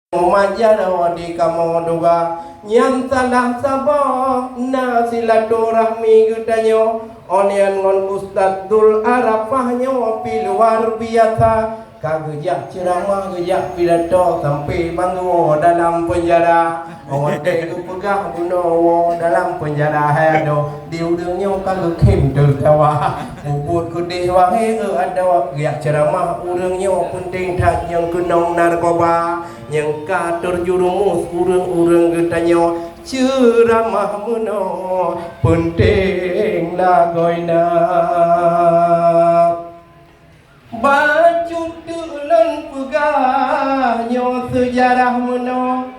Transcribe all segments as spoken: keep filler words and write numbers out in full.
Majaroe di kamoe duga, nyang salah saboh na silaturahmi geutanyoe. Onian ngon Ustaz Dul Arafah nyoe pi luar biasa. Ka geujak ceuramah, geujak pidato sampai bangoe dalam penjara. Watée geupeugah bunoe woe dalam penjara hai adoe, di ureuëng nyoe ka geukhém teuh tawa. Mubuet keudeh wahé e adoe, geujak ceuramah ureuëng nyoe peunteng that nyang keunong narkoba. Nyang ka terjerumus ureuëng-ureuëng geutanyoe, ceuramah meunoe peunteng lagoina. Bacut teuk lôn peugah nyoe seujarah meunoe,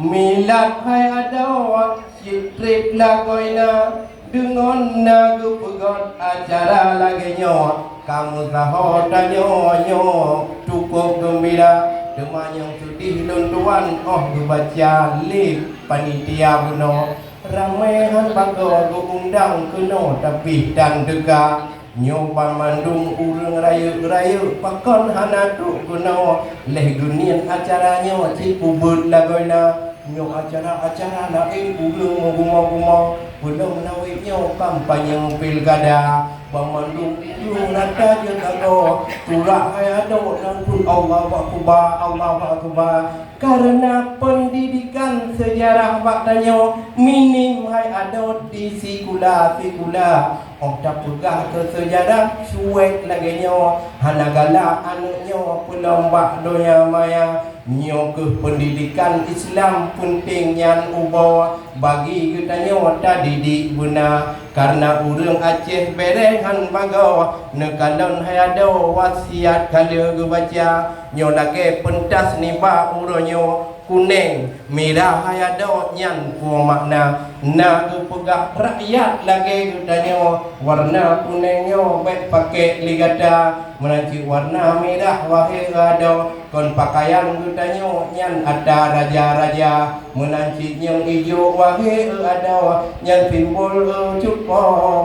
milat hai adoe, cit treb lagoina. Deungon na geupeugét acara lagée nyoe, ka meusaho tanyoe nyoe cukôp geumbira. Teuma nyang seudeh lôn tuan óh geubaca lé panitia bunoe, ramé han bagoe geuundang keunoe, tapi tan teuka. Nyoe banmandum ureuëng rayeuk-rayeuk pakon hana trok keunoe, lheueh geuniet acara nyoe cit ubeuet lagoina. Nyoe acara-acara laén ureuëng meugumoe-gumoe, peulom lawét nyoe kampanye pilkada. Banmandum ureuëng rata jeuet lagoe, turak hai adoe nan phon Allahu Akbar, Allahu Akbar. Kareuna peundidikan seujarah bak tanyoe minim hai adoe di sikula-sikula. Óh tapeugah keu seujarah suwék lagée nyoe, hana galak aneuëk nyoe peulom bak donya maya. Nyoe kheueh peundidikan Islam peunteng nyan uboe bagi geutanyoe tadidik beuna. Kareuna ureuëng Aceh bere han bagoe, neukalon hai adoe wasiat ka lheueh geubaca. Nyoe lagée peuntas nibak uroe nyoe, kuneng, mirah hai adoe nyan peue makna. Na geupeugah rakyat lagée geutanyoe, warna kuneng nyoe bék pakék lé gata. Meunan cit warna mirah wahé e adoe, kon pakaian geutanyoe nyan atra raja-raja. Meunan cit nyang ijo wahé e adoe, nyan simbol e cupo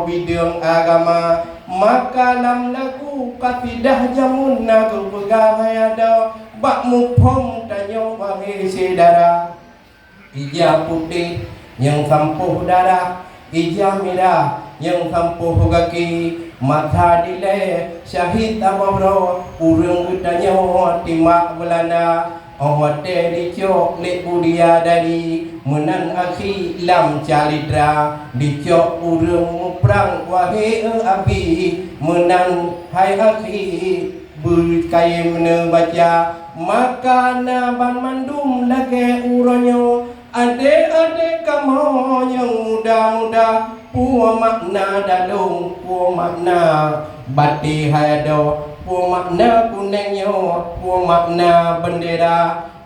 bideueng agama. Maka lam lagu kasidah jameun na geupeugah hai adoe, bak muphom tanyoe wahé syedara. Ija putéh nyang sampôh darah, ija mirah nyang sampôh gaki, masa dilée syahid saboh droe, ureuëng geutanyoe timbak Beulanda. Óh watée dicok lé Budia Dari, meunan akhi lam calitra, dicok ureuëng muprang wahé e abi, meunan hai akhi. Beukayém neubaca, maka na banmandum lagée uroe nyoe, adék-adék kamoe nyang muda-muda, peue makna dalong, peue makna baté hai adoe, peue makna kuneng nyoe, peue makna beundera.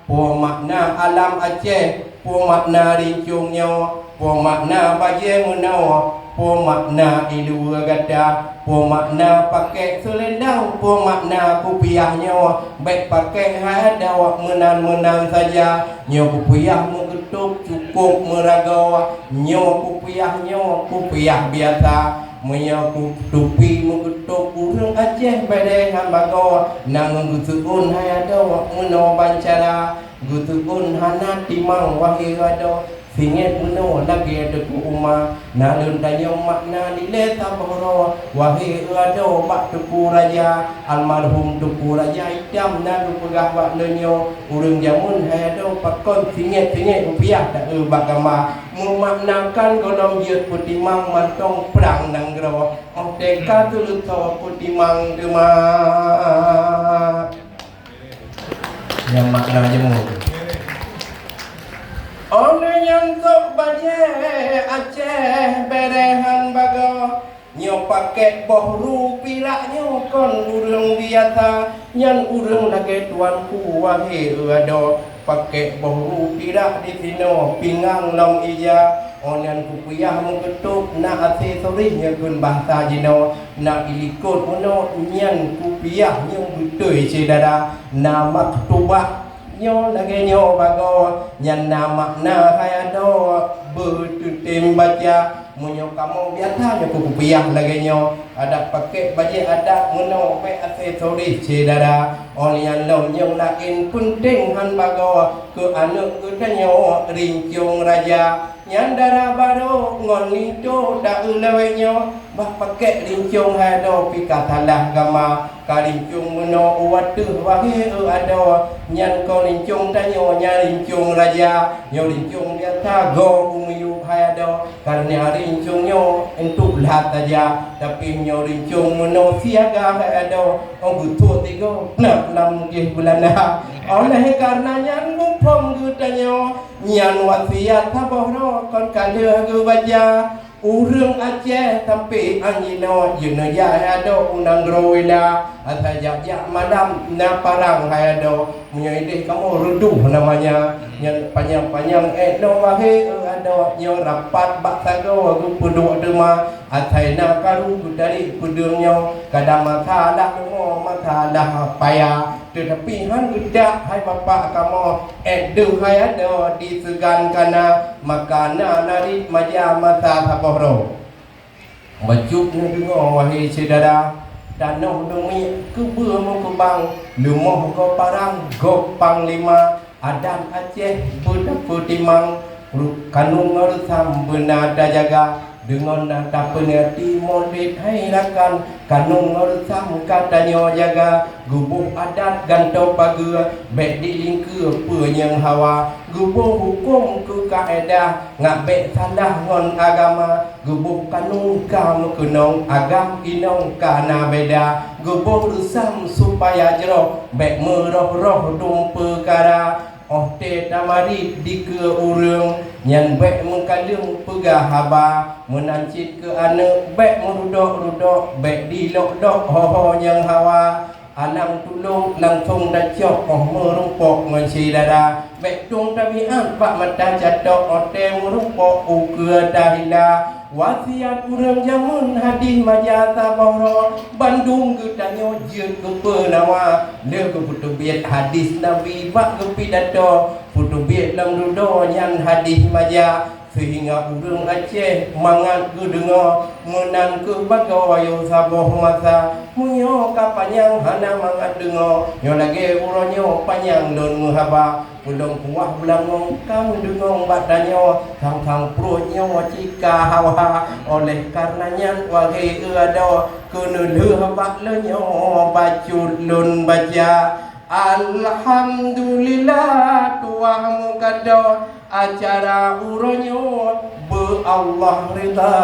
Peue makna alam Aceh, peue makna rincong nyoe, peue makna bajée meunoe, peue makna iluwa gata, peue makna pakék seulendang, peue makna kupiah nyoe, bék pakék hai adoe meunan-meunan saja. Nyoe kupiah meugeutôb cukôp meuragoe, nyoe kupiah nyoe kupiah biasa. Meunyoe ku-, tupi meugeutôb ureuëng Aceh bere ngon bagoe, na ngon geuseuôn hai adoe meunoe bancara. Geuseuôn hana timang wahé adoe, singét meunoe lagée Teungku Uma. Na lôn tanyong makna dilée saboh droe, wahé adoe bak Teungku Raja. Almarhum Teungku Raja Itam na geupeugah bak lôn nyoe, ureuëng jameun hai adoe pakon singét-singét rupiah taeu bak gama. Meumaknakan gohlom jeuet peutimang mantong prang nanggroe, óh teuka teuleusoe peutimang teuma. Nyan makna jeumur. Óh lheueh nyan sôk bajée Aceh bere han bagoe. Nyoe pakék boh ru pirak nyoe kon ureuëng biasa, nyan ureuëng lagée tuanku wahé adoe. Pakék boh ru pirak disinoe, pingang lom ija. Óh nyan kupiah meugeutôb na aksesori nyoe kheun bahasa jinoe, na ilikot meunoe nyan kupiah nyoe beutôi syedara, na maktubah nyoe lagée nyoe bagoe, nyan na makna hai adoe beuteutem baca. Meunyoe kamoe biasa nyoe kupiah lagée nyoe, adak pakèk bajée adat meunoe bèk aksesoris syedara. Óh lheueh nyan lom nyang laén peunteng hán bagoe keu aneuëk geutanyoe rincong raja. Nyan dara barô ngon linto ta-eu lawét nyoe, bak pakèk rincong hai adoe pih ka salah gama. Ka rincong meunoe u ateueh wahé eu adoe, nyan kon rincong tanyoe nyan rincong raja. Nyoe rincong biasa goe u miyueb hai adoe, kareuna rincong nyoe untuk lhat saja. Tapi nyoe rincong meunoe siaga hai adoe, oh geutuek tigoe na lam geh Beulanda. Oleh kareuna nyan muphom geutanyoe, nyan wasiat saboh droe kon ka lheueh geubaca. Ureuëng Aceh sampoe an jinoe jeuneujak hai adoe u nanggroe Wila, asai jak-jak malam na parang hai adoe. Meunyoe ideh kamoe reudôh namanya, nyan panyang-panyang ék lom wahé eu adoe, nyoe rapat bak sagoe geupeuduek teuma, asai na karu geutarek peudeueng nyoe, kadang masalah deungoe masalah paya. Teutapi hán geudak hai bapak kamoe, ék deuh hai adoe diseugan kana, maka na narit maja masa saboh droe. Bacut neudeungoe wahé syedara, tanoh deumiek keubeue meukeubang, leumoh gob parang gob panglima, adat Aceh beutapeutimang, ru-, kanun ngon reusam beuna tajaga. Deungon na tapeuneurti Maulid hai rakan, kanun ngon reusam ka tanyoe jaga. Geuboh adat gantoe pageue, bék dilingkeue peue nyang hawa. Geuboh huköm keu kaedah, ngat bék salah ngon agama. Geuboh kanun ka meukeunong, agam inong ka na beda. Geuboh reusam supaya jroh, bék meuroh-roh dum peukara. Óh tée tamarit dikeue ureuëng, nyan bék meukaleueng peugah haba. Meunan cit keu aneuëk bék meurudok-rudok, bék dilok-lok ho-ho nyang hawa. Alang tulông langsong tacok óh meurumpok ngon syedara. Bék tueng tabiát bak mata catok óh tée meurumpok ukeue tahila. Wasiat ureuëng jameun hadih maja saboh droe, bandum geutanyoe jeuet geupeunawa. Lheueh geupeuteubiet hadih Nabi bak geupidato, peuteubiet lam dudoe nyan hadih maja, seuhingga ureuëng Aceh mangat geudeungoe. Meunan kheueh bagoe yoh saboh masa, meunyoe ka panyang hana mangat deungoe, nyoe lagée uroe nyoe panyang lôn meuhaba. Ulôn kuwah beulangong ka meudeungoe bak tanyoe, sang-sang pruet nyoe cika hawa. Oleh kareuna nyan, wahé eu adoe, keuneulheueh bak lôn nyoe bacut lôn baca. Alhamdulillah, tuwah meugadôh acara uroe nyoe beu Allah ridha.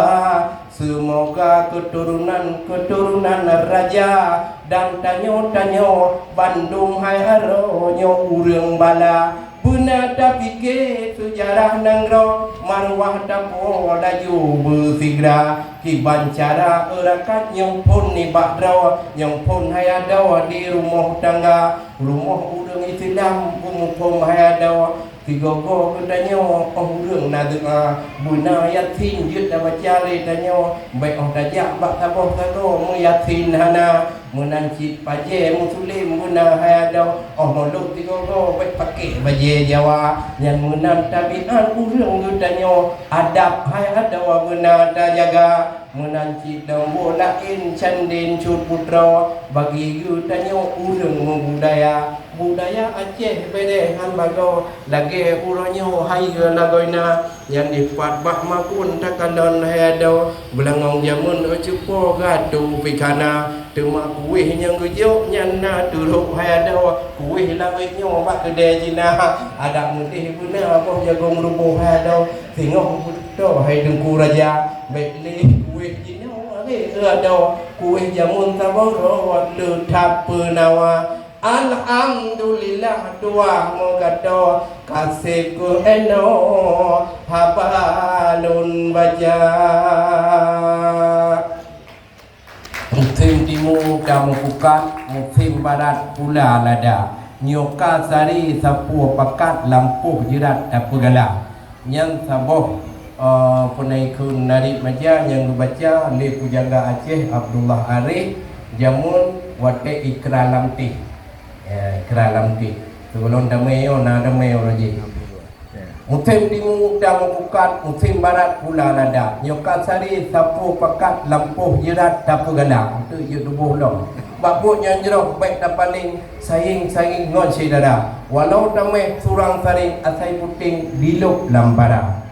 Seumoga keuturonan-keuturonan raja dan tanyoe-tanyoe bandum hai aroe nyoe ureuëng bala. Beuna tapike seujarah nanggroe, maruwah tapoh laju beusigra. Kiban cara eurakat nyang phon nibak droe, nyang phon hai adoe di rumoh tangga. Rumoh ureuëng Islam beumuphom hai adoe. Sigoe-goe geutanyoe óh ureuëng na doa, beuna Yasin jeuet tabaca lé tanyoe. Bék óh tajak bak saboh sagoe meuyasin hana. Meunan cit pajée meusulém beuna hai adoe, óh mulod sigoe-goe bék pakék bajée Jawa. Nyan meunan tabiát ureuëng geutanyoe, adab hai adoe beuna tajaga. Meunan cit lam buet laén candén cut putroe, bagi geutanyoe ureuëng meubudaya. Budaya Aceh bédée hán bagoe, lagée uroe nyoe hayeue lagoina. Nyan dipat bak makun takalon hai adoe, beulangong jameun cupo gatu pih kana. Teuma kueh nyang geujok nyan na teurok hai adoe, kueh lawét nyoe bak keudée Cina. Adak meudeh beuna boh jagong ruboh hai adoe, singoh beutoe hai Teungku Raja. Bék lé kueh jinoe lé hai adoe, kueh jameun saboh rot le that peunawa. Alhamdulillah, tuwah meugadôh, ka sép keuh inoe haba lôn baca. Musém timu ka meupukat, musém barat pula lada. Nyoe ka sari sapeue pakat, lampôh jeurat tapeugala. Nyan saboh, eh, peunaikheun narit maja nyang geubaca lé Pujangga Aceh Abdullah Arif jameun watée ikra lam teh. Ya, ikra lam teh. Sigohlom damé nyoe na damé uroe jih. Musém timu uda meupukat, musém barat pula lada. Nyoe ka sari sapeue pakat, lampôh jeurat tapeugala. Teuk jeuet tuboh lom. Bak buet nyang jroh bèk tapaleng, sayeng-sayeng ngon syedara. Walau taméh surang saréng, asai puténg dilôb lam para.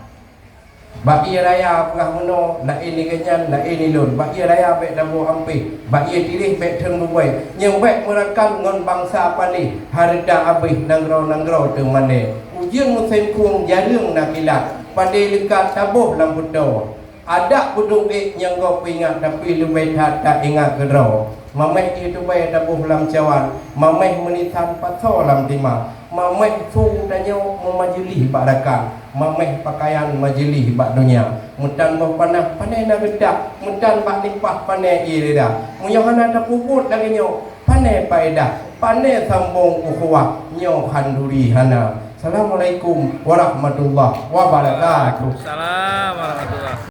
Bak ie raya peugah meunoe, laén lagèe nyan, laén ilôn. Bak ie raya bèk taboh ampéh, bak ie tiréh bèk theun beubèe. Nyang bèk meurakan ngon bansa paléh, hareuta abéh nanggroe-nanggroe teumandé. Ujeuen musém khueng jareueng na kilat, padé leukat taboh lam peutoe. Adak beudôk ék nyang gob peuingat, tapi leubeh that taingat keudroe. Maméh ie tubèe taboh lam cawan, maméh meunisan pasoe lam tima, maméh su tanyoe meumajeulih bak rakan, maméh pakaian majeulih bak donya. Meutan boh panah pané na geutak, meutan bak nipah pané ie rira. Meunyoe hana tapeubuet lagèe nyoe, pané paedah, pané sambông ukhuwah, nyoe khanduri hana. Assalamualaikum warahmatullahi wabarakatuh. Salam warahmatullah.